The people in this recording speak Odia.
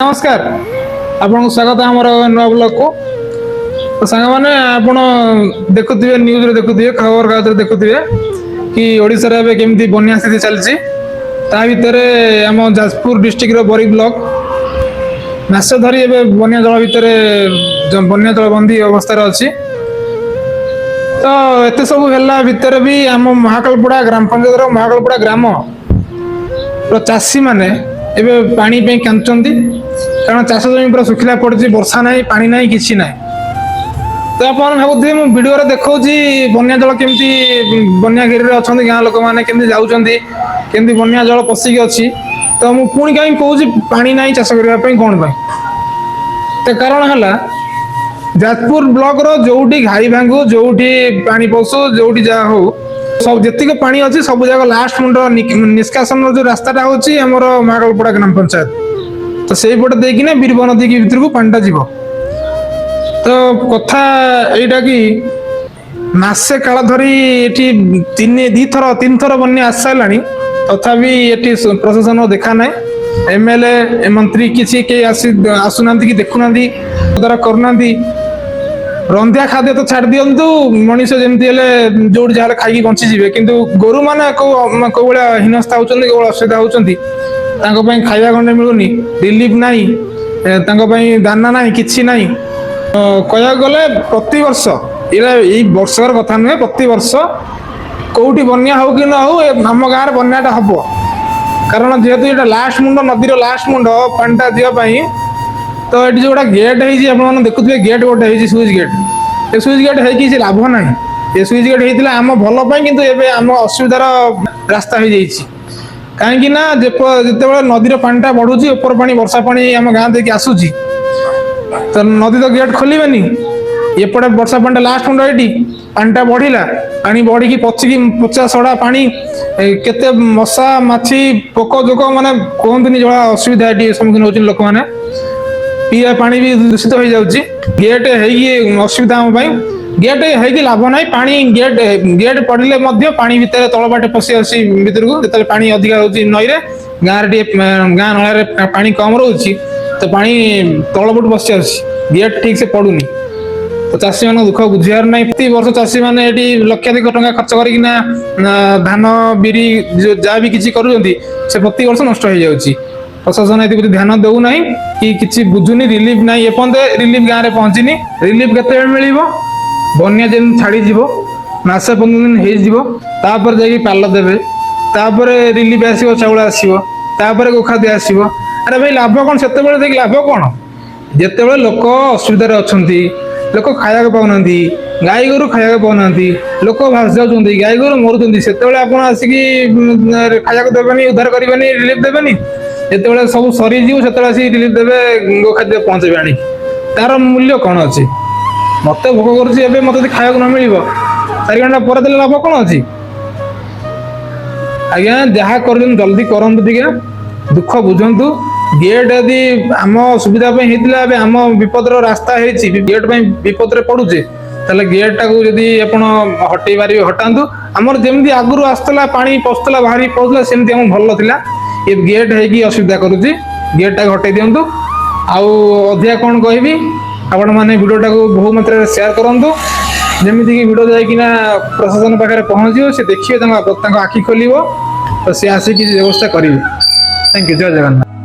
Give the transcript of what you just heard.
ନମସ୍କାର, ଆପଣଙ୍କୁ ସ୍ୱାଗତ ଆମର ନୂଆ ବ୍ଲଗକୁ। ତ ସାଙ୍ଗମାନେ, ଆପଣ ଦେଖୁଥିବେ, ନ୍ୟୁଜରେ ଦେଖୁଥିବେ, ଖବର କାଗଜରେ ଦେଖୁଥିବେ କି ଓଡ଼ିଶାରେ ଏବେ କେମିତି ବନ୍ୟା ସ୍ଥିତି ଚାଲିଛି। ତା ଭିତରେ ଆମ ଯାଜପୁର ଡିଷ୍ଟ୍ରିକ୍ଟର ବରୀ ବ୍ଲକ ମାସ ଧରି ଏବେ ବନ୍ୟା ଜଳ ଭିତରେ, ବନ୍ୟା ଜଳବନ୍ଦୀ ଅବସ୍ଥାରେ ଅଛି। ତ ଏତେ ସବୁ ହେଲା ଭିତରେ ବି ଆମ ମହାକାଳପଡ଼ା ଗ୍ରାମ ପଞ୍ଚାୟତର ମହାକାଳପଡ଼ା ଗ୍ରାମ ର ଚାଷୀମାନେ ଏବେ ପାଣି ପାଇଁ କାନ୍ଦୁଛନ୍ତି, କାରଣ ଚାଷ ଜମି ପୁରା ଶୁଖିଲା ପଡ଼ିଛି। ବର୍ଷା ନାହିଁ, ପାଣି ନାହିଁ, କିଛି ନାହିଁ। ତ ଆପଣ ଭାବୁଥିବେ, ମୁଁ ଭିଡ଼ିଓରେ ଦେଖାଉଛି ବନ୍ୟା ଜଳ କେମିତି, ବନ୍ୟା ଘେରିରେ ଅଛନ୍ତି ଗାଁ ଲୋକମାନେ, କେମିତି ଯାଉଛନ୍ତି, କେମିତି ବନ୍ୟା ଜଳ ପଶିକି ଅଛି। ତ ମୁଁ ପୁଣି କାହିଁକି କହୁଛି ପାଣି ନାହିଁ ଚାଷ କରିବା ପାଇଁ, କ'ଣ ପାଇଁ? ତ କାରଣ ହେଲା, ଯାଜପୁର ବ୍ଲକର ଯୋଉଠି ଘାଇ ଭାଙ୍ଗୁ, ଯୋଉଠି ପାଣି ପଶୁ, ଯୋଉଠି ଯାହା ହଉ, ସବୁ ଯେତିକି ପାଣି ଅଛି ସବୁ ଜାଗା ଲାଷ୍ଟ ମୁଣ୍ଡ ନିଷ୍କାସନର ଯୋଉ ରାସ୍ତାଟା ହଉଛି ଆମର ମହାକାଳପଡ଼ା ଗ୍ରାମ ପଞ୍ଚାୟତ। ତ ସେଇପଟେ ଦେଇକିନା ବୀରବ ନଦୀ ଭିତରକୁ ପାଣିଟା ଯିବ। ତ କଥା ଏଇଟା କି ମାସେ କାଳ ଧରି ଏଠି ତିନି ଦିଥର ତିନିଥର ବନ୍ୟା ଆସି ସାରିଲାଣି, ତଥାପି ଏଠି ପ୍ରଶାସନ ଦେଖା ନାହିଁ। ଏମଏଲଏ, ମନ୍ତ୍ରୀ କିଛି କେହି ଆସୁନାହାନ୍ତି କି ଦେଖୁନାହାନ୍ତି, ତଦାରଖ କରୁନାହାନ୍ତି। ରନ୍ଧା ଖାଦ୍ୟ ତ ଛାଡି ଦିଅନ୍ତୁ, ମଣିଷ ଯେମିତି ହେଲେ ଯୋଉଠି ଯାହା ହେଲେ ଖାଇକି ବଞ୍ଚିଯିବେ, କିନ୍ତୁ ଗୋରୁ ମାନେ କୋଉ କୋଉ ଭଳିଆ ହୀନସ୍ଥା ହଉଛନ୍ତି, କୋଉ ଭଳିଆ ଅସୁବିଧା ହଉଛନ୍ତି। ତାଙ୍କ ପାଇଁ ଖାଇବା ଗଣ୍ଡେ ମିଳୁନି, ରିଲିଫ ନାହିଁ, ତାଙ୍କ ପାଇଁ ଦାନା ନାହିଁ, କିଛି ନାହିଁ। କହିବାକୁ ଗଲେ ପ୍ରତିବର୍ଷ ଏଇଟା, ଏଇ ବର୍ଷକର କଥା ନୁହେଁ, ପ୍ରତିବର୍ଷ କୋଉଠି ବନ୍ୟା ହଉ କି ନ ହଉ, ଆମ ଗାଁରେ ବନ୍ୟାଟା ହବ। କାରଣ ଯେହେତୁ ଏଇଟା ଲାଷ୍ଟ ମୁଣ୍ଡ, ନଦୀର ଲାଷ୍ଟ ମୁଣ୍ଡ ପାଣିଟା ଯିବା ପାଇଁ। ତ ଏଠି ଯୋଉ ଗୋଟେ ଗେଟ୍ ହେଇଛି, ଆପଣମାନେ ଦେଖୁଥିବେ, ଗେଟ୍ ଗୋଟେ ହେଇଛି, ସୁଇଚ୍ ଗେଟ୍। ଏ ସୁଇଚ୍ ଗେଟ୍ ହେଇକି କିଛି ଲାଭ ନାହିଁ। ଏ ସୁଇଚ୍ ଗେଟ୍ ହେଇଥିଲା ଆମ ଭଲ ପାଇଁ, କିନ୍ତୁ ଏବେ ଆମ ଅସୁବିଧାର ରାସ୍ତା ହେଇଯାଇଛି। କାହିଁକି ନା ଯେତେବେଳେ ନଦୀର ପାଣିଟା ବଢୁଛି, ଉପର ପାଣି, ବର୍ଷା ପାଣି ଆମ ଗାଁ ଦେଇକି ଆସୁଛି, ତ ନଦୀ ତ ଗେଟ୍ ଖୋଲିବେନି। ଏପଟେ ବର୍ଷା ପାଣିଟା ଲାଷ୍ଟ ମୁଣ୍ଡ, ଏଇଠି ପାଣିଟା ବଢିଲା, ପାଣି ବଢିକି ପଚିକି ପଚା ସଡା ପାଣି, କେତେ ମଶା ମାଛି ପୋକ ଜୋକ, ମାନେ କୁହନ୍ତୁନି ଯୋଉ ଅସୁବିଧା ଏଠି ସମ୍ମୁଖୀନ ହଉଛନ୍ତି ଲୋକମାନେ। ପିଇବା ପାଣି ବି ଦୂଷିତ ହେଇଯାଉଛି। ଗେଟ୍ ହେଇକି ଅସୁବିଧା ଆମ ପାଇଁ। ଗେଟ୍ ହେଇକି ଲାଭ ନାହିଁ। ପାଣି ଗେଟ୍ ଗେଟ୍ ପଡିଲେ ମଧ୍ୟ ପାଣି ଭିତରେ ତଳ ବାଟେ ପଶି ଆସୁଛି ଭିତରକୁ। ଯେତେବେଳେ ପାଣି ଅଧିକା ହଉଛି ନଈରେ, ଗାଁରେ ଟିକେ ଗାଁ ନଳାରେ ପାଣି କମ ରହୁଛି, ତ ପାଣି ତଳ ପଟୁ ପଶି ଆସୁଛି, ଗେଟ୍ ଠିକ ସେ ପଡୁନି। ତ ଚାଷୀ ମାନଙ୍କ ଦୁଃଖ ବୁଝିବାର ନାହିଁ। ପ୍ରତି ବର୍ଷ ଚାଷୀ ମାନେ ଏଠି ଲକ୍ଷାଧିକ ଟଙ୍କା ଖର୍ଚ୍ଚ କରିକିନା ଧାନ, ବିରି, ଯାହା ବି କିଛି କରୁଛନ୍ତି, ସେ ପ୍ରତିବର୍ଷ ନଷ୍ଟ ହେଇଯାଉଛି। ପ୍ରଶାସନ ଏଥିପ୍ରତି ଧ୍ୟାନ ଦଉନାହିଁ କି କିଛି ବୁଝୁନି। ରିଲିଫ ନାହିଁ, ଏପର୍ଯ୍ୟନ୍ତ ରିଲିଫ ଗାଁରେ ପହଞ୍ଚିନି। ରିଲିଫ କେତେବେଳେ ମିଳିବ? ବନ୍ୟା ଯେମିତି ଛାଡ଼ିଯିବ, ମାସେ 15 ଦିନ ହେଇଯିବ, ତାପରେ ଯାଇକି ପାଲ ଦେବେ, ତାପରେ ରିଲିଫ ଆସିବ, ଚାଉଳ ଆସିବ, ତାପରେ ଗୋଖାଦ୍ୟ ଆସିବ। ଆରେ ଭାଇ, ଲାଭ କ'ଣ? ସେତେବେଳେ ଯାଇକି ଲାଭ କ'ଣ, ଯେତେବେଳେ ଲୋକ ଅସୁବିଧାରେ ଅଛନ୍ତି, ଲୋକ ଖାଇବାକୁ ପାଉନାହାନ୍ତି, ଗାଈ ଗୋରୁ ଖାଇବାକୁ ପାଉନାହାନ୍ତି, ଲୋକ ଭାସି ଯାଉଛନ୍ତି, ଗାଈ ଗୋରୁ ମରୁଛନ୍ତି, ସେତେବେଳେ ଆପଣ ଆସିକି ଖାଇବାକୁ ଦେବେନି, ଉଦ୍ଧାର କରିବେନି, ରିଲିଫ ଦେବେନି? ଯେତେବେଳେ ସବୁ ସରିଯିବ, ସେତେବେଳେ ଆସିକି ରିଲିଫ ଦେବେ, ଗୋଖାଦ୍ୟ ପହଞ୍ଚେଇବେ ଆଣିକି, ତାର ମୂଲ୍ୟ କ'ଣ ଅଛି? ମତେ ଭୋକ କରୁଛି ଏବେ, ମତେ ଯଦି ଖାଇବାକୁ ନ ମିଳିବ, 4 ଘଣ୍ଟା ପରେ ଦେଲେ ଲାଭ କ'ଣ ଅଛି? ଆଜ୍ଞା, ଯାହା କରୁଛନ୍ତି ଜଲ୍ଦି କରନ୍ତୁ, ଟିକେ ଦୁଃଖ ବୁଝନ୍ତୁ। ଗେଟ୍ ଯଦି ଆମ ସୁବିଧା ପାଇଁ ହେଇଥିଲା, ଏବେ ଆମ ବିପଦର ରାସ୍ତା ହେଇଛି। ଗେଟ୍ ପାଇଁ ବିପଦରେ ପଡୁଛେ, ତାହେଲେ ଗେଟ୍ ଟାକୁ ଯଦି ଆପଣ ହଟେଇ ପାରିବେ, ହଟାନ୍ତୁ। ଆମର ଯେମିତି ଆଗରୁ ଆସୁଥିଲା, ପାଣି ପଶୁଥିଲା, ବାହାରି ପଡୁଥିଲା, ସେମିତି ଆମକୁ ଭଲ ଥିଲା। ଏ ଗେଟ୍ ହେଇକି ଅସୁବିଧା କରୁଛି। ଗେଟ୍ ଟାକୁ ହଟେଇ ଦିଅନ୍ତୁ। ଆଉ ଅଧିକା କ'ଣ କହିବି? ଆପଣମାନେ ଭିଡ଼ିଓଟାକୁ ବହୁ ମାତ୍ରାରେ ସେୟାର କରନ୍ତୁ, ଯେମିତିକି ଭିଡ଼ିଓ ଯାଇକିନା ପ୍ରଶାସନ ପାଖରେ ପହଞ୍ଚିବ, ସେ ଦେଖିବେ, ତାଙ୍କ ତାଙ୍କ ଆଖି ଖୋଲିବ, ତ ସେ ଆସିକି ବ୍ୟବସ୍ଥା କରିବେ। Thank you, Jay Jagannath.